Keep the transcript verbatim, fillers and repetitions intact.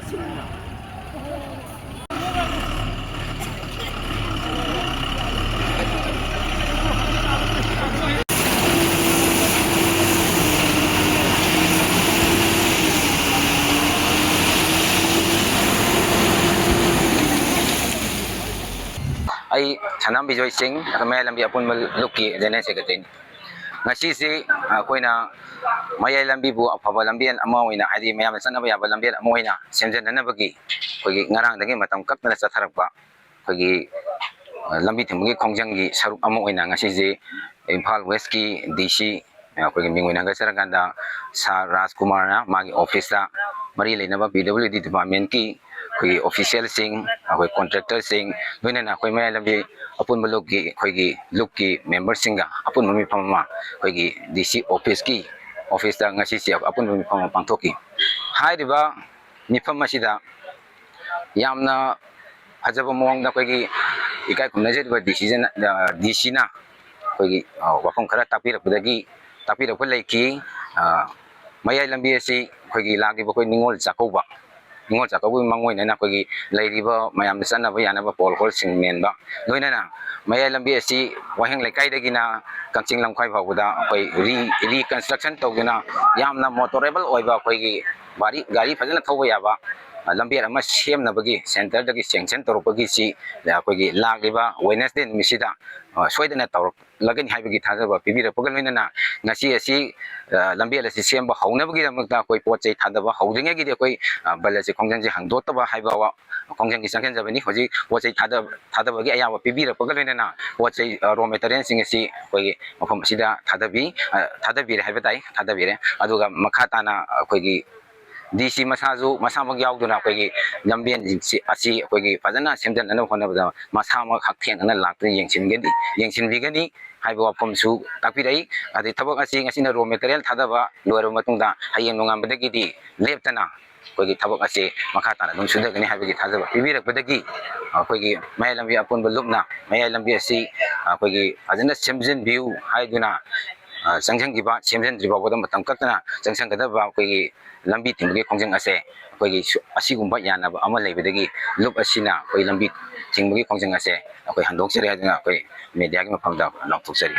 ꯑꯩ ꯁꯅꯥꯝ ꯕꯤꯖꯣꯏ ꯁꯤꯡ, ꯃꯌꯥꯏ ꯂꯝꯕꯤ ꯑꯄꯨꯟꯕ ꯂꯨꯞꯀꯤ ꯖꯦꯅꯦꯔꯦꯜ ꯁꯦꯀ꯭ꯔꯦꯇꯔꯤꯅꯤ꯫ ꯉꯁꯤꯁꯤ ꯑꯩꯈꯣꯏꯅ ꯃꯌꯥꯏ ꯂꯝꯕꯤꯕꯨ ꯑꯐꯕ ꯂꯝꯕꯦꯜ ꯑꯃ ꯑꯣꯏꯅ, ꯍꯥꯏꯗꯤ ꯃꯌꯥꯝꯅ ꯆꯠꯅꯕ ꯌꯥꯕ ꯂꯝꯕꯦꯜ ꯑꯃ ꯑꯣꯏꯅ ꯁꯦꯝꯖꯤꯟꯅꯅꯕꯒꯤ ꯑꯩꯈꯣꯏꯒꯤ ꯉꯔꯥꯡꯗꯒꯤ ꯃꯇꯝ ꯀꯛꯇꯅ ꯆꯠꯊꯔꯛꯄ ꯑꯩꯈꯣꯏꯒꯤ, ꯑ, ꯂꯝꯕꯤ ꯊꯤꯡꯕꯒꯤ ꯈꯣꯡꯖꯪꯒꯤ ꯁꯔꯨꯛ ꯑꯃ ꯑꯣꯏꯅ ꯉꯁꯤꯁꯦ ꯏꯝꯐꯥꯜ ꯋꯦꯁꯀꯤ ꯗꯤ ꯁꯤ, ꯑ, ꯑꯩꯈꯣꯏꯒꯤ ꯃꯤꯡ ꯑꯣꯏꯅ ꯍꯥꯏꯒꯠꯆꯔꯀꯥꯟꯗ ꯁꯥꯔ ꯔꯥꯖꯀꯨꯃꯥꯔꯅ ꯃꯥꯒꯤ ꯑꯣꯐꯤꯁꯇ ꯃꯔꯤ ꯂꯩꯅꯕ ꯄꯤ ꯗꯕ꯭ꯂꯤꯎ ꯗꯤ ꯗꯤꯄꯥꯔꯠꯃꯦꯟꯀꯤ ꯑꯩꯈꯣꯏꯒꯤ ꯑꯣꯐꯤꯁꯤꯌꯦꯜꯁꯤꯡ, ꯑꯩꯈꯣꯏ ꯀꯣꯟꯇ꯭ꯔꯦꯛꯇꯔꯁꯤꯡ, ꯂꯣꯏꯅꯅ ꯑꯩꯈꯣꯏ ꯃꯌꯥꯏ ꯂꯝꯕꯤ ꯑꯄꯨꯟꯕ ꯂꯨꯞꯀꯤ, ꯑꯩꯈꯣꯏꯒꯤ ꯂꯨꯞꯀꯤ ꯃꯦꯝꯕꯔꯁꯤꯡꯒ ꯑꯄꯨꯟꯕ ꯃꯤꯐꯝ ꯑꯃ ꯑꯩꯈꯣꯏꯒꯤ ꯗꯤ ꯁꯤ ꯑꯣꯐꯤꯁꯀꯤ, ꯑꯣꯐꯤꯁꯇ ꯉꯁꯤꯁꯦ ꯑꯄꯨꯟꯕ ꯃꯤꯐꯝ ꯑꯃ ꯄꯥꯡꯊꯣꯛꯈꯤ꯫ ꯍꯥꯏꯔꯤꯕ ꯃꯤꯐꯝ ꯑꯁꯤꯗ ꯌꯥꯝꯅ ꯐꯖꯕ ꯃꯑꯣꯡꯗ ꯑꯩꯈꯣꯏꯒꯤ ꯏꯀꯥꯏ ꯈꯨꯝꯅꯖꯔꯤꯕ ꯗꯤ ꯁꯤꯁꯤꯅ, ꯑ, ꯗꯤ ꯁꯤꯅ ꯑꯩꯈꯣꯏꯒꯤ, ꯑ, ꯋꯥꯐꯝ ꯈꯔ ꯇꯥꯛꯄꯤꯔꯛꯄꯗꯒꯤ, ꯇꯥꯛꯄꯤꯔꯛꯄ ꯂꯩꯈꯤ꯫ ꯑ, ꯃꯌꯥꯏ ꯂꯝꯕꯤ ꯑꯁꯤ ꯑꯩꯈꯣꯏꯒꯤ ꯂꯥꯛꯂꯤꯕ ꯑꯩꯈꯣꯏ ꯅꯤꯉꯣꯜ ꯆꯥꯛꯀꯧꯕ, ꯅꯤꯉꯣꯜ ꯆꯥꯛꯀꯧꯕꯒꯤ ꯃꯥꯡꯑꯣꯏꯅꯅ ꯑꯩꯈꯣꯏꯒꯤ ꯂꯩꯔꯤꯕ ꯃꯌꯥꯝꯅ ꯆꯠꯅꯕ ꯌꯥꯅꯕ ꯄꯣꯜ ꯍꯣꯜꯁꯤꯡ ꯃꯦꯟꯕ, ꯂꯣꯏꯅꯅ ꯃꯌꯥꯏ ꯂꯝꯕꯤ ꯑꯁꯤ ꯋꯥꯍꯦꯡ ꯂꯩꯀꯥꯏꯗꯒꯤꯅ ꯀꯛꯆꯤꯡ ꯂꯝꯈꯥꯏ ꯐꯥꯎꯕꯗ ꯑꯩꯈꯣꯏ ꯔꯤ-, ꯔꯤꯀꯟꯁꯇ꯭ꯔꯛꯁꯟ ꯇꯧꯗꯨꯅ ꯌꯥꯝꯅ ꯃꯣꯇꯣꯔꯦꯕꯜ ꯑꯣꯏꯕ ꯑꯩꯈꯣꯏꯒꯤ ꯒꯥꯔꯤ, ꯒꯥꯔꯤ ꯐꯖꯅ ꯊꯧꯕ ꯌꯥꯕ, ꯑ, ꯂꯝꯕꯦꯜ ꯑꯃ ꯁꯦꯝꯅꯕꯒꯤ ꯁꯦꯟꯇꯔꯗꯒꯤ ꯁꯦꯡꯁꯟ ꯇꯧꯔꯛꯄꯒꯤꯁꯤ ꯑꯩꯈꯣꯏꯒꯤ ꯂꯥꯛꯂꯤꯕ ꯋꯦꯅꯁꯗꯦ ꯅꯨꯃꯤꯠꯁꯤꯗ, ꯑ, ꯁꯣꯏꯗꯅ ꯇꯧꯔꯛꯂꯒꯅꯤ ꯍꯥꯏꯕꯒꯤ ꯊꯥꯖꯕ ꯄꯤꯕꯤꯔꯛꯄꯒ ꯂꯣꯏꯅꯅ ꯉꯁꯤ ꯑꯁꯤ, ꯑ, ꯂꯝꯕꯦꯜ ꯑꯁꯤ ꯁꯦꯝꯕ ꯍꯧꯅꯕꯒꯤꯗꯃꯛꯇ ꯑꯩꯈꯣꯏ ꯄꯣꯠ ꯆꯩ ꯊꯥꯗꯕ ꯍꯧꯗ꯭ꯔꯤꯉꯩꯒꯤꯗꯤ ꯑꯩꯈꯣꯏ, ꯑ, ꯕꯟ ꯑꯁꯤ ꯈꯣꯡꯖꯪꯁꯤ ꯍꯥꯡꯗꯣꯛꯇꯕ ꯍꯥꯏꯕ ꯋꯥ-, ꯈꯣꯡꯖꯪꯒꯤ ꯆꯪꯁꯤꯟꯖꯕꯅꯤ꯫ ꯍꯧꯖꯤꯛ ꯄꯣꯠ ꯆꯩ ꯊꯥꯗ-, ꯊꯥꯗꯕꯒꯤ ꯑꯌꯥꯕ ꯄꯤꯕꯤꯔꯛꯄꯒ ꯂꯣꯏꯅꯅ ꯄꯣꯠ ꯆꯩ, ꯑ, ꯔꯣ ꯃꯦꯇꯔꯤꯌꯦꯜꯁꯤꯡ ꯑꯁꯤ ꯑꯩꯈꯣꯏꯒꯤ ꯃꯐꯝ ꯑꯁꯤꯗ ꯊꯥꯗꯕꯤ, ꯑ, ꯊꯥꯗꯕꯤꯔꯦ ꯍꯥꯏꯕ ꯇꯥꯏ, ꯊꯥꯗꯕꯤꯔꯦ꯫ ꯑꯗꯨꯒ ꯃꯈꯥ ꯇꯥꯅ ꯑꯩꯈꯣꯏꯒꯤ ꯗꯤ ꯁꯤ ꯃꯁꯥꯁꯨ, ꯃꯁꯥꯃꯛ ꯌꯥꯎꯗꯨꯅ ꯑꯩꯈꯣꯏꯒꯤ ꯂꯝꯕꯦꯟꯁꯤꯡꯁꯤ, ꯑꯁꯤ ꯑꯩꯈꯣꯏꯒꯤ ꯐꯖꯅ ꯁꯦꯝꯖꯤꯟꯅꯅꯕ ꯍꯣꯠꯅꯕꯗ ꯃꯁꯥꯃꯛ ꯍꯛꯊꯦꯡꯅꯅ ꯂꯥꯛꯇꯨꯅ ꯌꯦꯡꯁꯤꯟꯒꯅꯤ, ꯌꯦꯡꯁꯤꯟꯕꯤꯒꯅꯤ ꯍꯥꯏꯕ ꯋꯥꯐꯝꯁꯨ ꯇꯥꯛꯄꯤꯔꯛꯏ꯫ ꯑꯗꯩ ꯊꯕꯛ ꯑꯁꯤ ꯉꯁꯤꯅ ꯔꯣ ꯃꯦꯇꯔꯤꯌꯦꯜ ꯊꯥꯗꯕ ꯂꯣꯏꯔꯕ ꯃꯇꯨꯡꯗ ꯍꯌꯦꯡ ꯅꯣꯡꯉꯥꯟꯕꯗꯒꯤꯗꯤ ꯂꯦꯞꯇꯅ ꯑꯩꯈꯣꯏꯒꯤ ꯊꯕꯛ ꯑꯁꯤ ꯃꯈꯥ ꯇꯥꯅ ꯑꯗꯨꯝ ꯁꯨꯊꯒꯅꯤ ꯍꯥꯏꯕꯒꯤ ꯊꯥꯖꯕ ꯄꯤꯕꯤꯔꯛꯄꯗꯒꯤ ꯑꯩꯈꯣꯏꯒꯤ ꯃꯌꯥꯏ ꯂꯝꯕꯤ ꯑꯄꯨꯟꯕ ꯂꯨꯞꯅ ꯃꯌꯥꯏ ꯂꯝꯕꯤ ꯑꯁꯤ ꯑꯩꯈꯣꯏꯒꯤ ꯐꯖꯅ ꯁꯦꯝꯖꯤꯟꯕꯤꯌꯨ ꯍꯥꯏꯗꯨꯅ ꯑ, ꯆꯪꯁꯤꯟꯈꯤꯕ, ꯁꯦꯝꯖꯤꯟꯗ꯭ꯔꯤ ꯐꯥꯎꯕꯗ ꯃꯇꯝ ꯀꯛꯇꯅ ꯆꯪꯁꯤꯟꯒꯗꯕ ꯑꯩꯈꯣꯏꯒꯤ ꯂꯝꯕꯤ ꯊꯤꯡꯕꯒꯤ ꯈꯣꯡꯖꯪ ꯑꯁꯦ, ꯑꯩꯈꯣꯏꯒꯤ ꯁꯨ-, ꯑꯁꯤꯒꯨꯝꯕ ꯌꯥꯅꯕ ꯑꯃ ꯂꯩꯕꯗꯒꯤ ꯂꯨꯞ ꯑꯁꯤꯅ ꯑꯩꯈꯣꯏ ꯂꯝꯕꯤ ꯊꯤꯡꯕꯒꯤ ꯈꯣꯡꯖꯪ ꯑꯁꯦ ꯑꯩꯈꯣꯏ ꯍꯟꯗꯣꯛꯆꯔꯤ ꯍꯥꯏꯗꯨꯅ ꯑꯩꯈꯣꯏ mediaꯒꯤ ꯃꯐꯝꯗ ꯂꯥꯎꯊꯣꯛꯆꯔꯤ꯫